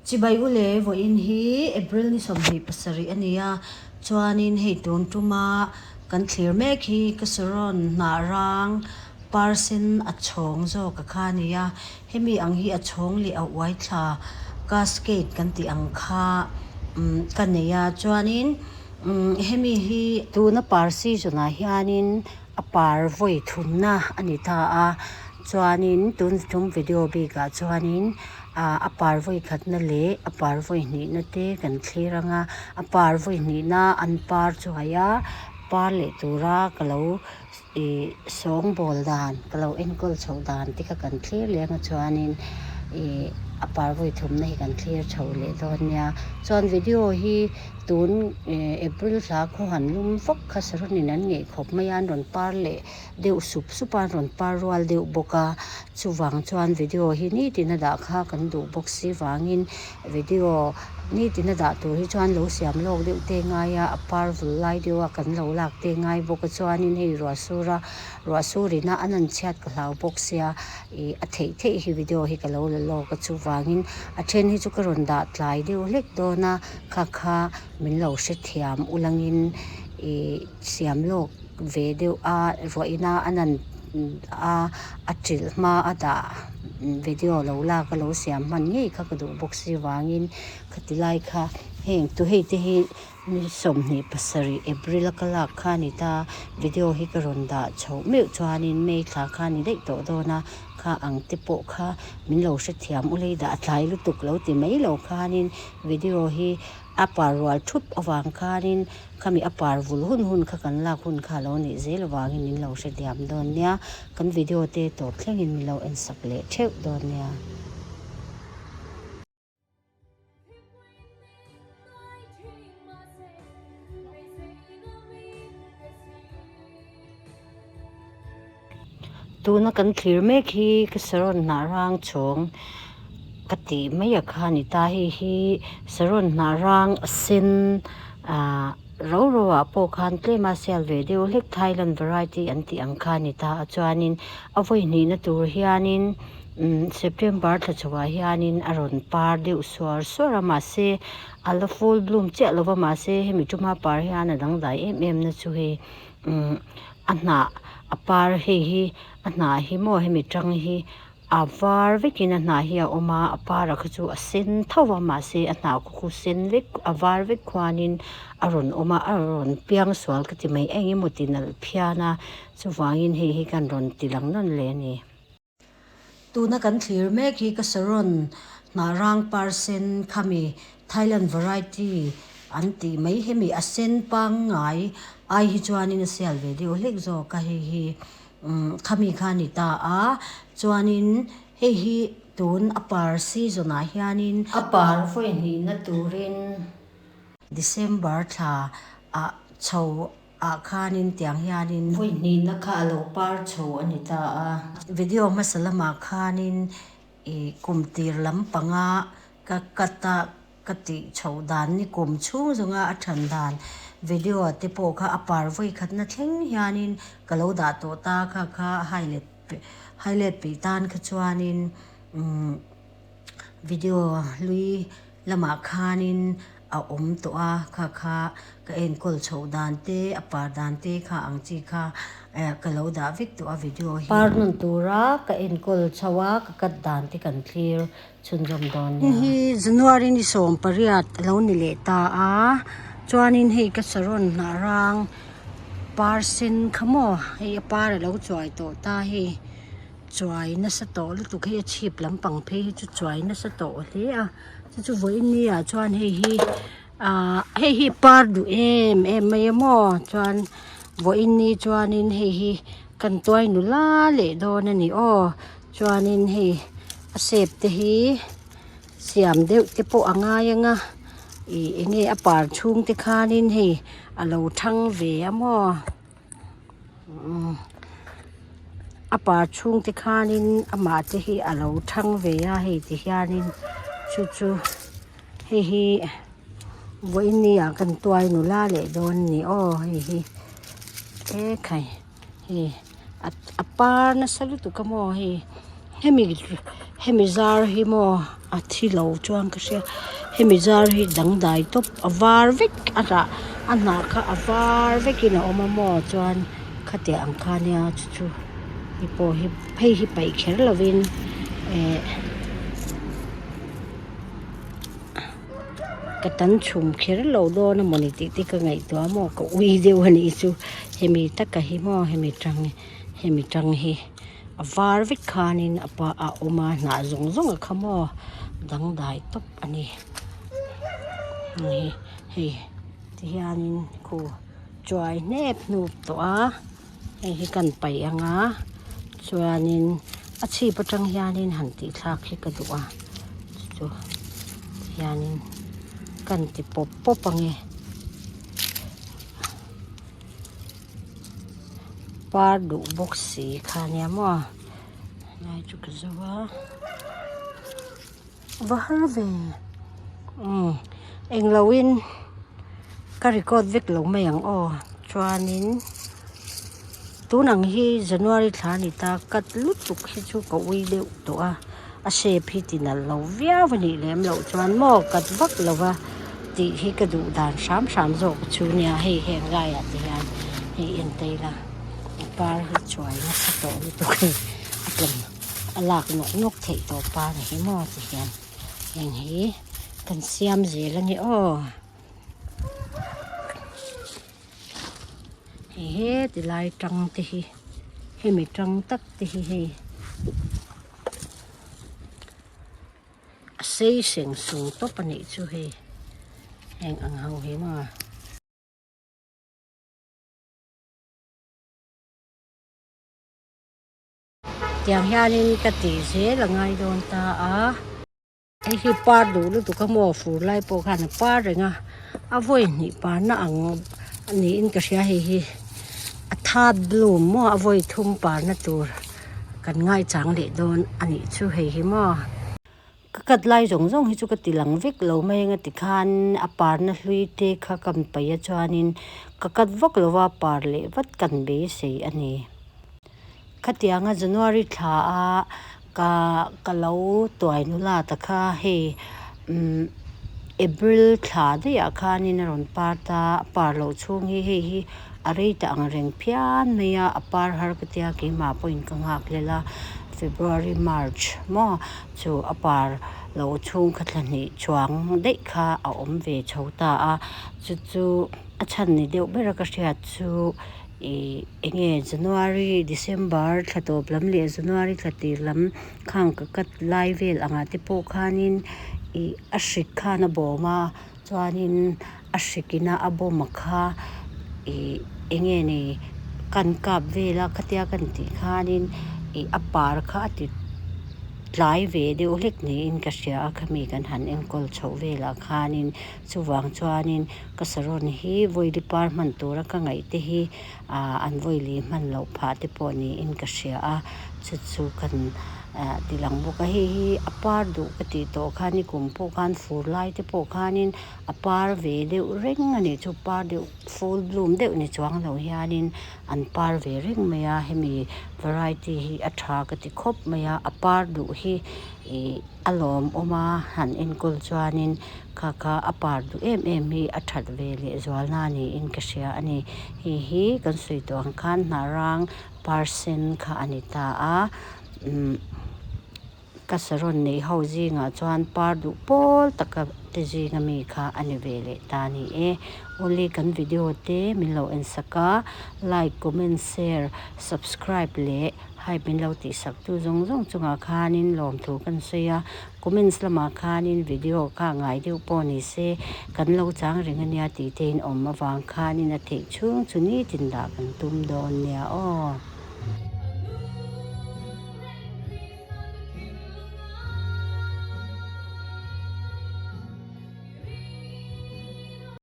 Chibai u le vawiin hi April ni 27 a ni a, chuanin hei tun tuma kan thlir mek hi ka saron hnah rang par sen a chhawng zawk a kha a ni a, hemi ang hi a chhawng leh a uai thla cascade kan tih ang kha ka nei a, chuanin hemi hi tuna par season ah hianin a par vawi thumna a ni ta a, chuanin tun tum video bikah chuanin ah a par vawi khatna leh a par vawi hnihna te kan thlir ang a, a par vawi hnihna an par chuai a par leh tura ka lo ih sawngbawl dan ka lo enkawl chhoh dan te kha kan thlir leh ang a chuanin ih a par vawi thumna hi kan thlir chho leh dawn nia chuan video hi tun eh April thla khaw han lum vak kha saron in an ngeih khawp mai a an rawn par leh deuh sup sup a an rawn par rual deuh bawk a chuvang chuan video hi nitin a dah kha kan duh bawk si vangin video nitin a dah tur hi chuan lo siam lawk deuh te ngai a a par vul lai deuh a kan lo lak te ngai bawk a chuanin hei ruah sur a ruah sur ina an an chhiat ka hlau bawk sia ih a theih theih hi video hi ka lo la lawk a chuvangin a then hi chu ka rawn dah tlai deuh hlek dawn a kha kha min lo hrethiam ulangin ih siam lawk ve deuh a ruah ina a nan a a trilh hma a dah video lo lak a lo siam hman ngei kha ka duh bawk si vangin khati lai kha heng tu hei te hi ni 27 April a ka lak kha a ni ta video hi ka rawn dah chhoh meuh chuanin May thla kha a ni daih tawh dawn a kha ang te pawh kha min lo hrethiam u lei dah tlai lutuk lo ti mai lo khanin video hi a par rual thup avang khanin Khami a par vul hun hun kha kan lak hun kha a lo nih zel avangin min lo hre diam dawn nia. Kan video te tawp thlengin min lo en sak leh theuh dawn nia. Tuna kan thlir mek hi ka saron hnah rang chhawng ka tih mai a kha a ni ta. Hei hi saron hnah rang a sen ah ro ro ah pawh khan tlem a sial ve deuh hlek Thailand variety an tih ang kha a ni ta a. Chuanin a vawi hnihna tur hianin umm September thla chhoah hianin a rawn par deuh suar suar a mahse a la full bloom chiah lo va mahse hemi tuma par hian a dangdai em em na chu hei umm a hnah a par hei hi a hnah hi maw hemi tang hi a var vekin a hnah hi a awm a a par ah kha chu a sen tho a mahse a hnah khu khu sen vek a var vek khuanin a rawn awm a a rawn piang sual ka ti mai eng emaw ti nalh phian a chuvangin hei hi kan rawn ti lang nawn leh a ni. Tuna kan thlir mek hi ka saron hnah rang par sen khami Thailand variety an tih mai hemi a sen pangngai ai hi chuanin a sial ve deuh hlek zawk a hei hi umm khami kha a ni ta a chuanin hei hi tun a par season ah hianin a par vawi hnihna turin December thla ah chho ah khanin tiang hianin vawi hnihna kha a lo par chho a ni ta a. Video hmasa lamah khanin ih kum tir lampanga ka cut a ka tih chhoh dan ni kum chhung zawnga a than dan video te pawh kha a par vawi khatna thleng hianin ka lo dah tawh ta kha kha highlight highlight peih tan kha chuanin umm video hlui lamah khanin a awm tawh a kha kha ka enkawl chhoh dan te a par dan te kha ang chi kha eh ka lo dah vek tawh a video hi. Par hmun tura ka enkawl chho a ka cut dan te kan thlir chhunzawm dawn nia. Hei hi January ni 18 a lo ni leh ta a chuanin hei ka saron hnah rang par sen kha maw hei a par a lo chuai tawh ta hei. Chuai nasa tawh lutuk hei a chhip lampang phei hi chu chuai nasa tawh hle a chu chu vawiin ni ah chuan hei hi ahh hei hi par duh em em mai a maw chuan vawiin ni chuanin hei hi kan tuai nula leh dawn a ni aw chuanin hei a shape te hi siam deuh te pawh a ngai ang a ih eng nge a par chhung te khanin hei a lo thang ve a maw. A par chhung te khanin amah te hi a lo thang ve a hei ti hianin chu chu hei hi vawiin ni ah kan tuai nula leh dawn a ni aw hei hi ekhai hei a par nasa lutuk a maw hei hemi. Hemi zar hi maw a thi lo chuan ka hria hemi zar hi dangdai tawp a var vek a hnah a hnah kha a var vekin a awm a maw chuan khatiang ang kha nia chu chu hei pawh hi phei hi paih kher lovin eh ka tan chhum kher lo dawn a mawni tih te ka ngaihtuah a maw ka ui deuh a nih chu hemi taka hi maw hemi tang hemi tang hi. A var vek khanin a pa a awm a hnah zawng zawng a kha maw dangdai tawp a ni hei ti hianin khu chuai hnep hnup tawh a hei hi kan paih ang a chuanin a chhip atang hianin han tih thlak hi ka duh a chu ti hianin kan ti pawp pawp ang e. Par duh bawk si kha nia maw helai chu ka zo a va har ve umm englo in ka record vek lo mai ang aw chuanin tun ang hi January thla a ni ta cut lutuk hi chu ka ui deuh tawh a. A shape hi ti nalh lo viau a nih lem loh chuan maw cut vak lo va tih hi ka duh dan hram hram zawk chu nia hei heng laiah te hian hei en ta ila a par hi chuai nasa tawh lutuk hei a tlem a lak nawk nawk theih tawh par hi maw ti hian heng hi kan siam zel a ni aw. Hei heti lai tang te hi hemi tang tak te hi hei a sei seng sung tawp a nih chu hei heng ang ho hi maw. Tiang hianin ka tih zel a ngai dawn ta a. Hei hi par duh lutuk a maw fur lai pawh khan a par reng a a vawi hnih parna ang a niin ka hria hei hi a third bloom maw a vawi thum parna tur kan ngaichang leh dawn a nih chu hei hi maw. Ka cut lai zawng zawng hi chu ka ti lang vek lo mai anga tikhan a parna hlui te kha ka paih a chuanin ka cut vak lo va par leh vat kan beisei a ni. Khatianga January thla a ka ka lo tuai nula ta kha hei umm April thla daihah khanin a rawn par ta a par loh chhung hi hei hi a rei ta ang reng phian mai a a par har ka tia keimah pawhin ka nghak hlel a February March maw chu a par loh chhung kha thla hnih chuang daih kha a awm ve chho ta a chu chu a chhan ni deuh ber a ka hriat chu ih enge January December thla tawp lam leh January thla tir lam khang ka cut lai vel angah te pawh khanin ih a hrik khan a bawm a chuanin a hrik ina a bawm a kha ih enge ni kan kap vel a khatia kan tih khanin ih a par kha a ti tlai ve deuh hlek niin ka hria a khami kan han enkawl chhoh velah khanin chuvang chuanin ka saron hi vawili par hman tura ka ngaih te hi ah an vawili hman loh phah te pawh niin ka hria a chu chu kan ah ti lang bawk a hei hi a par duh ka tih tawh khan ni kum pawh khan fur lai te pawh khanin a par ve deuh reng a nih chu par deuh full bloom deuh ni chuang lo hianin an par ve reng mai a hemi variety hi a tha ka ti khawp mai a a par duh hi ih a lawmawm a han enkawl chuanin kha kha a par duh em em hi a that ve leh zual na niin ka hria a ni hei hi kan sawi tawh ang khan hnah rang par sen kha a ni ta a umm ka saron neih ho zingah chuan par duh pawl taka te zinga mi kha a ni ve leh ta a ni e awle kan video te min lo en sak a like comment share subscribe leh. Hai min lo tihsak tu zawng zawng chungah khanin lawmthu kan sawi a, comments lamah khanin video kha ngai deuh pawh ni se kan lo chang reng ania tih te in awm avang khanin a theih chhung chu nitin dah kan tum dawn nia aw.